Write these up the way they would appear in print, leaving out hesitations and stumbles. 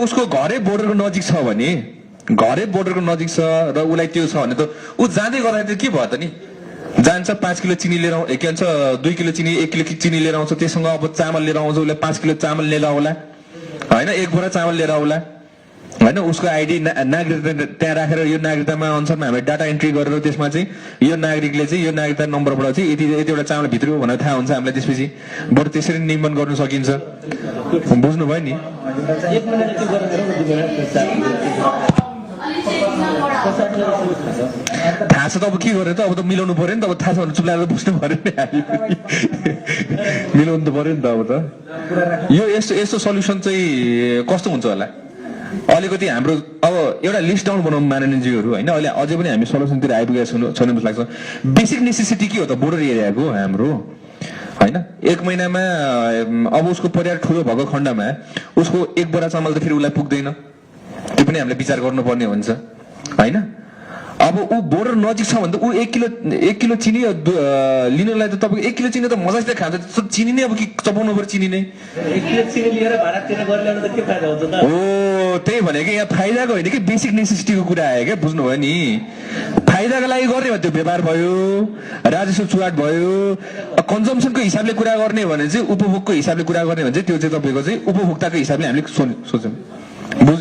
उसको घरै बोर्डरको नजिक छ भने घरै बोर्डरको नजिक छ र उसलाई त्यो छ भने त ऊ जाँदै गर्दाखेरि के भयो त नि जान्छ 5 किलो चिनी लिएर के भन्छ 2 किलो चिनी 1 किलो चिनी लिएर आउँछ त्यससँग अब चामल लिएर आउँछ उसले 5 किलो चामल लिएर आउला हैन एक बोरा चामल लिएर आउला हैन उसको आइडी नागरिकता त्यहाँ राखेर यो नागरिकतामा अनुसारमा हामीले डाटा एन्ट्री गरेर त्यसमा चाहिँ यो नागरिकले चाहिँ यो नागरिकता नम्बरबाट चाहिँ यति यतिवटा चामल भित्र हो भनेर थाहा हुन्छ हामीलाई त्यसपछि बरु त्यसरी नियमन गर्न सकिन्छ बुझ्नु भयो नि थाहा छ त अब के गर्ने त अब त मिलाउनु पर्यो नि त अब थाहा छ भने चुप्लाएर बुझ्नु पर्यो नि मिलाउनु त पर्यो नि त अब त यो यस्तो सल्युसन चाहिँ कस्तो हुन्छ होला अलिकति हाम्रो अब एउटा लिस्ट डाउन बनाउँ माननीयज्यूहरू हैन अहिले अझै पनि हामी सल्युसनतिर आइपुगेका छैन जस्तो लाग्छ बेसिक नेसेसिटी के हो त बोर्डर एरियाको हाम्रो हैन एक महिनामा अब उसको परिवार ठुलो भएको खण्डमा उसको एक बोरा चामल त फेरि उसलाई पुग्दैन त्यो पनि हामीले विचार गर्नुपर्ने हुन्छ हैन अब ऊ बोर्डर नजिक छ भने त ऊ 1 किलो चिनी लिनलाई त तपाईको 1 किलो चिनी त मजाले खान्छ त्यो चिनी नै अब के चपाउनु पर्यो चिनी नै 1 किलो चिनी लिएर भाडा तिरेर गरिल्याउनु त के फाइदा हुन्छ त ओ त्यही भनेको यहाँ फाइदाको होइन कि बेसिक नेसेसिटीको कुरा आयो क्या बुझ्नुभयो नि फाइदाको लागि गर्ने भने त्यो व्यापार भयो राजस्व चुहाट भयो कन्जम्सनको हिसाबले कुरा गर्ने भने चाहिँ उपभोगको हिसाबले कुरा गर्ने भने चाहिँ त्यो चाहिँ तपाईको चाहिँ उपभोक्ताको हिसाबले हामीले सोच्छौँ बुझ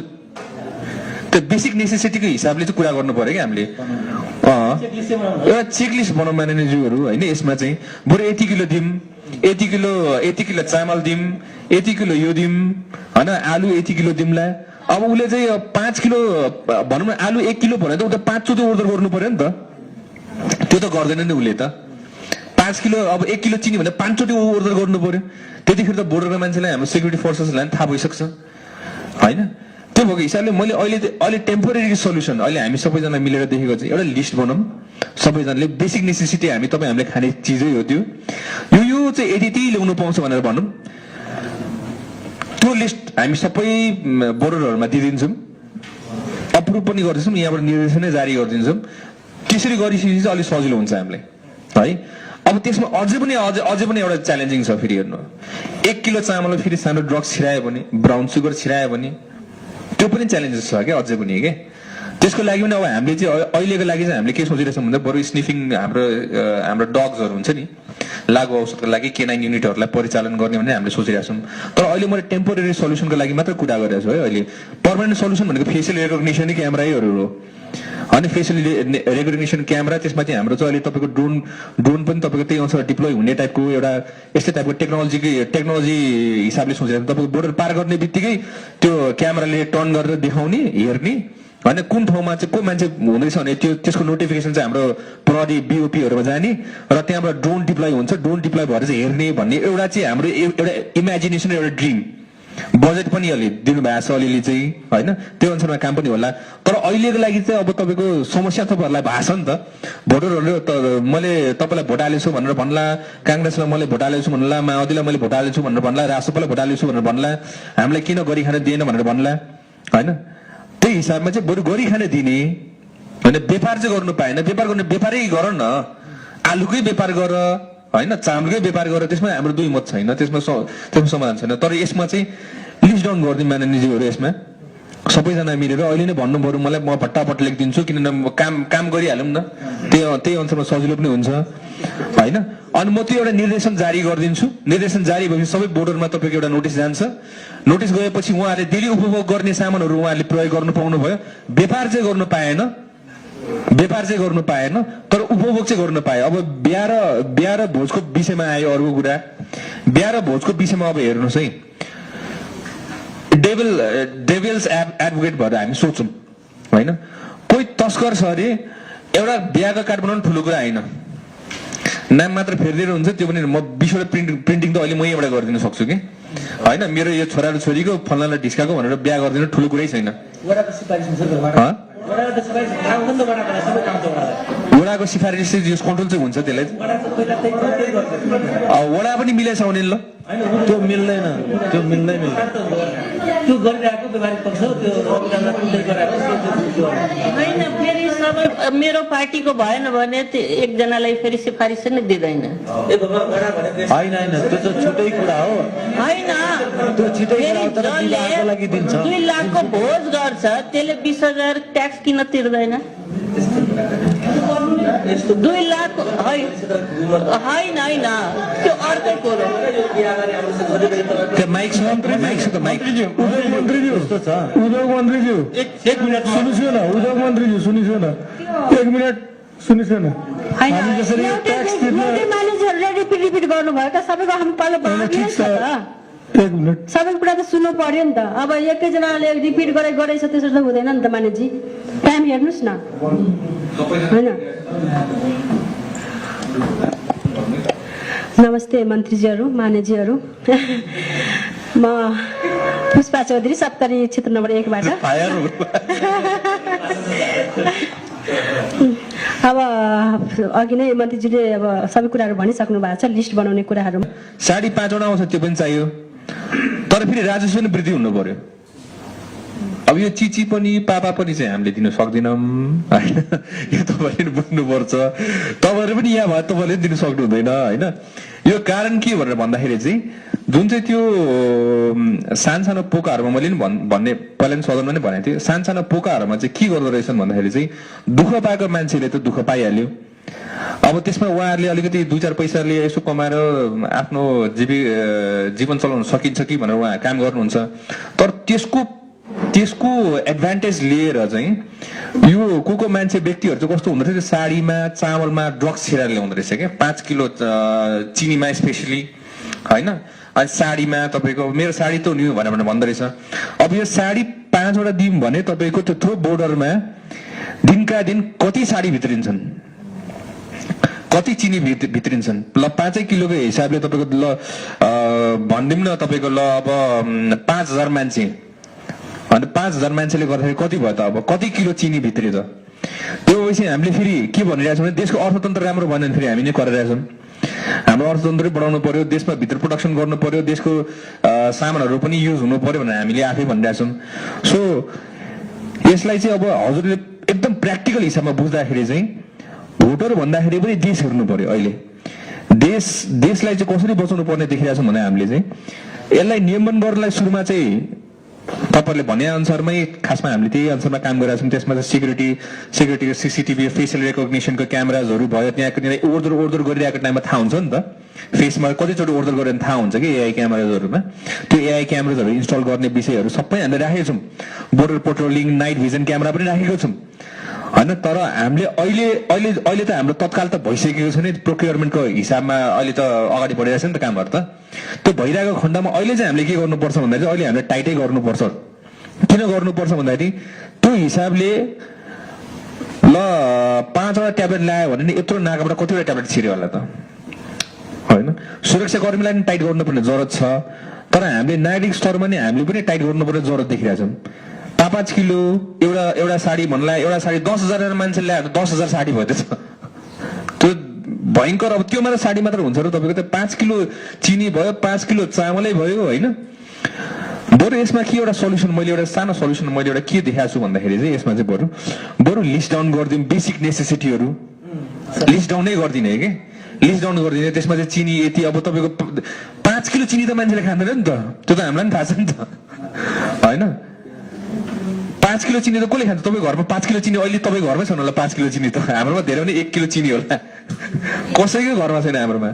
त्यो बेसिक नेसेसिटीको हिसाबले चाहिँ कुरा गर्नु पर्यो कि हामीले एउटा चेकलिस्ट बनाउँ माननीयज्यूहरू होइन यसमा चाहिँ बरु यति किलो दिउँ यति किलो चामल दिउँ यति किलो यो दिउँ होइन आलु यति किलो दिउँला अब उसले चाहिँ 5 किलो भनौँ न आलु 1 किलो भने त उ त 5 चोटि अर्डर गर्नु पर्यो नि त त्यो त गर्दैन नि उसले त 5 किलो अब 1 किलो चिनी भने 5 चोटि अर्डर गर्नु पर्यो त्यतिखेर त बोर्डरको मान्छेलाई हाम्रो सेक्युरिटी फोर्सेसलाई थाहा भइसक्छ होइन त्यो भएको हिसाबले मैले अहिले टेम्पोरेरी सल्युसन अहिले हामी सबैजना मिलेर देखेको चाहिँ एउटा लिस्ट बनाऊँ सबैजनाले बेसिक नेसेसिटी हामीले खाने चिजै हो त्यो यो चाहिँ यति ल्याउनु पाउँछ भनेर भनौँ त्यो लिस्ट हामी सबै बोर्डरहरूमा दिइदिन्छौँ अप्रुभ पनि गर्दैछौँ यहाँबाट निर्देशनै जारी गरिदिन्छौँ त्यसरी गरिसकेपछि चाहिँ अलिक सजिलो हुन्छ हामीलाई है अब त्यसमा अझै पनि एउटा च्यालेन्जिङ छ फेरि हेर्नु 1 किलो चामलमा फेरि सानो ड्रग्स छिरायो भने ब्राउन सुगर छिरायो भने त्यो पनि च्यालेन्जेस छ क्या अझै पनि के त्यसको लागि पनि अब हामीले चाहिँ अहिलेको लागि चाहिँ हामीले के सोचिरहेछौँ भन्दा बरु स्निफिङ हाम्रो डग्सहरू हुन्छ नि लागु औषधको लागि केनाइन युनिटहरूलाई परिचालन गर्ने भने हामीले सोचिरहेछौँ तर अहिले मैले टेम्पोरेरी सल्युसनको लागि मात्र कुरा गरिरहेको छु है अहिले पर्मानेन्ट सल्युसन भनेको फेसियल रेकग्निसन क्यामेराहरू हो अनि फेसियल रेकग्निसन क्यामेरा त्यसमा चाहिँ हाम्रो चाहिँ अहिले तपाईँको ड्रोन पनि तपाईँको त्यही अनुसार डिप्लोय हुने टाइपको एउटा यस्तै टाइपको टेक्नोलोजी हिसाबले सोचिरहेको तपाईँको बोर्डर पार गर्ने बित्तिकै त्यो क्यामेराले टर्न गरेर देखाउने हेर्ने होइन कुन ठाउँमा चाहिँ को मान्छे हुँदैछ भने त्यसको नोटिफिकेसन चाहिँ हाम्रो प्रहरी बिओपीहरूमा जाने र त्यहाँबाट ड्रोन डिप्लोय हुन्छ ड्रोन डिप्लोय भएर चाहिँ हेर्ने भन्ने एउटा चाहिँ हाम्रो एउटा इमेजिनेसन एउटा ड्रिम बजेट पनि अलि दिनुभएको छ अलिअलि चाहिँ होइन त्यो अनुसारमा काम पनि होला तर अहिलेको लागि चाहिँ अब तपाईँको समस्या तपाईँहरूलाई भएको छ नि त भोटरहरूले त मैले तपाईँलाई भोट हालेको छु भनेर भन्ला काङ्ग्रेसलाई मैले भोट हालेको छु भन्ला माओवादीलाई मैले भोट हालेको छु भनेर भन्ला राष्ट्रपालाई भोट हालेको छु भनेर भन्ला हामीलाई किन गरी खान दिएन भनेर भन्ला होइन त्यही हिसाबमा चाहिँ बरु गरी खान दिने होइन व्यापार चाहिँ गर्नु पाएन व्यापार गर्ने व्यापारै गर न आलुकै व्यापार गर होइन चामलकै व्यापार गरेर त्यसमा हाम्रो दुई मत छैन त्यसमा समाधान छैन तर यसमा चाहिँ लिस्ट डाउन गरिदिउँ माननीयज्यूहरू यसमा सबैजना मिलेर अहिले नै भन्नु पर्यो मलाई म फटाफट लेखिदिन्छु किनभने काम गरिहालौँ न त्यही अनुसारमा सजिलो पनि हुन्छ होइन अनि म त्यो एउटा निर्देशन जारी गरिदिन्छु निर्देशन जारी भएपछि सबै बोर्डरमा तपाईँको एउटा नोटिस जान्छ नोटिस गएपछि उहाँहरूले डेली उपभोग गर्ने सामानहरू उहाँहरूले प्रयोग गर्नु पाउनु भयो व्यापार चाहिँ गर्नु पाएन तर उपभोग चाहिँ गर्न पाए अब बिहा र भोजको विषयमा आयो अर्को कुरा बिहा र भोजको विषयमा अब हेर्नुहोस् है डेभिल्स एडभोकेट भएर हामी सोच्छौँ होइन कोही तस्कर छ अरे एउटा बिहाको कार्ड बनाउनु ठुलो कुरा होइन नाम मात्र फेरिदिएर हुन्छ त्यो पनि म 20 वटा प्रिन्टिङ त अहिले म यहीँबाट गरिदिन सक्छु कि होइन मेरो यो छोरा र छोरीको फल्नालाई ढिस्काको भनेर बिहा गरिदिनु ठुलो कुरै छैन वडाको सिफारिस कन्ट्रोल चाहिँ हुन्छ त्यसलाई वडा पनि मिलेछ भने ल त्यो मिल्दैन त्यो मिल्दैन त्यो गरिरहेको व्यवहारिक पक्ष हो त्यो रविन्द्रनाथ उल्लेख गराएको होइन फेरि सबै मेरो पार्टीको भएन भने त्यो एकजनालाई फेरि सिफारिस नै दिँदैन ए भगवान गरा भने देश होइन होइन त्यो त छुट्टै कुरा हो होइन त्यो छिटै फेरि कुरा हो, तर विवाहको लागि दिन्छ 2 लाखको भोज गर्छ त्यसले 20,000 ट्याक्स किन तिर्दैन 2 लाख होइन होइन त्यो अर्कै कुरो त्यो माइक छ त माइक उद्योग मन्त्रीज्यू उद्योग मन्त्रीज्यू एक मिनट सुनिसु न उद्योग मन्त्रीज्यू सुनिसु न 1 मिनट सुनिसु न हामी जसरी ट्याक्स तिर्न मानिसहरूले रिपिट गर्नुभयो सबैको हामी पालो होइन, बाँकी ठिक नै छ। छ त 1 मिनट सबै कुरा त सुन्नु पर्यो नि त अब एकैजनाले रिपिट गरेछ त्यसरी त हुँदैन नि त मानिसजी टाइम हेर्नुहोस् न होइन नमस्ते मन्त्रीजीहरू मानेजीहरू म पुष्पा चौधरी सप्तरी क्षेत्र नम्बर 1 बाट अब अघि नै मन्त्रीजीले अब सबै कुराहरू भनिसक्नु भएको छ लिस्ट बनाउने कुराहरू 5.5 वटा आउँछ त्यो पनि चाहियो तर फेरि राजस्व पनि वृद्धि हुनु पर्यो अब यो चिची पनि पापा पनि चाहिँ हामीले दिन सक्दैनौँ होइन यो तपाईँले बुझ्नुपर्छ तपाईँहरू पनि यहाँ भयो तपाईँले पनि दिन सक्नु हुँदैन होइन यो कारण के भनेर भन्दाखेरि चाहिँ जुन चाहिँ त्यो सानसानो पोकाहरूमा मैले पनि भन्ने पहिला पनि सदनमा पनि भनेको थिएँ सानसानो पोकाहरूमा चाहिँ के गर्दो रहेछन् भन्दाखेरि चाहिँ दुःख पाएको मान्छेले त दुःख पाइहाल्यो अब त्यसमा उहाँहरूले अलिकति 2-4 पैसाले यसो कमाएर आफ्नो जीवन चलाउन सकिन्छ कि भनेर उहाँ काम गर्नुहुन्छ तर त्यसको एडभान्टेज लिएर चाहिँ यो को मान्छे व्यक्तिहरू चाहिँ कस्तो हुँदो रहेछ साडीमा चामलमा ड्रग्स छिराएर ल्याउँदो रहेछ क्या 5 किलो चिनीमा स्पेसली होइन अनि साडीमा तपाईँको मेरो साडी त न्यू भनेर भन्दो रहेछ अब यो साडी 5 वटा दिउँ भने तपाईँको त्यत्रो बोर्डरमा दिनका दिन कति साडी भित्रिन्छन् कति चिनी भित्रिन्छन् ल 5 किलोको हिसाबले तपाईँको ल भनिदिउँ न तपाईँको ल अब 5,000 मान्छे अनि 5,000 मान्छेले गर्दाखेरि कति भयो त अब कति किलो चिनी भित्रियो त त्यो भएपछि हामीले फेरि के भनिरहेको छौँ भने देशको अर्थतन्त्र राम्रो भएन भने फेरि हामी नै गरिरहेछौँ हाम्रो अर्थतन्त्रै बढाउनु पर्यो देशमा भित्र प्रोडक्सन गर्नु पर्यो देशको सामानहरू पनि युज हुनु पर्यो भनेर हामीले आफै भनिरहेछौँ सो यसलाई चाहिँ अब हजुरले एकदम प्र्याक्टिकल हिसाबमा बुझ्दाखेरि चाहिँ भोटर भन्दाखेरि पनि देश हेर्नु पर्यो अहिले देशलाई चाहिँ कसरी बचाउनु पर्ने देखिरहेको छौँ भने हामीले चाहिँ यसलाई नियमन गर्नलाई सुरुमा चाहिँ तपाईँहरूले भने अनुसारमै खासमा हामीले त्यही अनुसारमा काम गरिरहेको छौँ त्यसमा चाहिँ सेक्युरिटीको सिसिटिभी फेसियल रेकग्निसनको क्यामेराजहरू भयो त्यहाँ ओर्दर गरिरहेको टाइममा थाहा हुन्छ नि त फेसमा कतिचोटि ओर्दर गरेर थाहा हुन्छ कि एआई क्यामेराजहरूमा त्यो एआई क्यामेराजहरू इन्स्टल गर्ने विषयहरू सबै हामीले राखेको छौँ border patrolling night vision camera पनि राखेको छौँ होइन तर हामीले अहिले त हाम्रो तत्काल त भइसकेको छ नि प्रोक्योरमेन्टको हिसाबमा अहिले त अगाडि बढिरहेको छ नि त कामहरू त त्यो भइरहेको खण्डमा अहिले चाहिँ हामीले के गर्नुपर्छ भन्दाखेरि अहिले हामीले टाइटै गर्नुपर्छ किन गर्नुपर्छ भन्दाखेरि त्यो हिसाबले ल 5 वटा ट्याब्लेट ल्यायो भने नि यत्रो नाकाबाट कतिवटा ट्याब्लेट छिर्यो होला त होइन सुरक्षाकर्मीलाई पनि टाइट गर्नुपर्ने जरुरत छ तर हामीले नागरिक स्तरमा नि हामीले पनि टाइट गर्नुपर्ने जरुरत देखिरहेको छौँ 5 किलो एउटा साडी भन्नलाई एउटा साडी 10,000 मान्छेले ल्याएर 10,000 साडी भयो त्यसमा त्यो भयङ्कर अब त्यो मात्र साडी मात्र हुन्छ र तपाईँको त 5 किलो चिनी भयो 5 किलो चामलै भयो होइन बरु यसमा के एउटा सल्युसन मैले एउटा सानो सल्युसन मैले एउटा के देखाएको छु भन्दाखेरि चाहिँ यसमा चाहिँ बरु लिस्ट डाउन गरिदिउँ बेसिक नेसेसिटीहरू लिस्ट डाउनै गरिदिने कि लिस्ट डाउन गरिदिने त्यसमा चाहिँ चिनी यति अब तपाईँको 5 किलो चिनी त मान्छेले खाँदैन नि त त्यो त हामीलाई पनि थाहा छ नि त होइन 5 किलो चिनी त कसले खान्छ तपाईँ घरमा 5 किलो चिनी अहिले तपाईँ घरमै छैन होला 5 किलो चिनी त हाम्रोमा धेरै पनि 1 किलो चिनी होला कसैकै घरमा छैन हाम्रोमा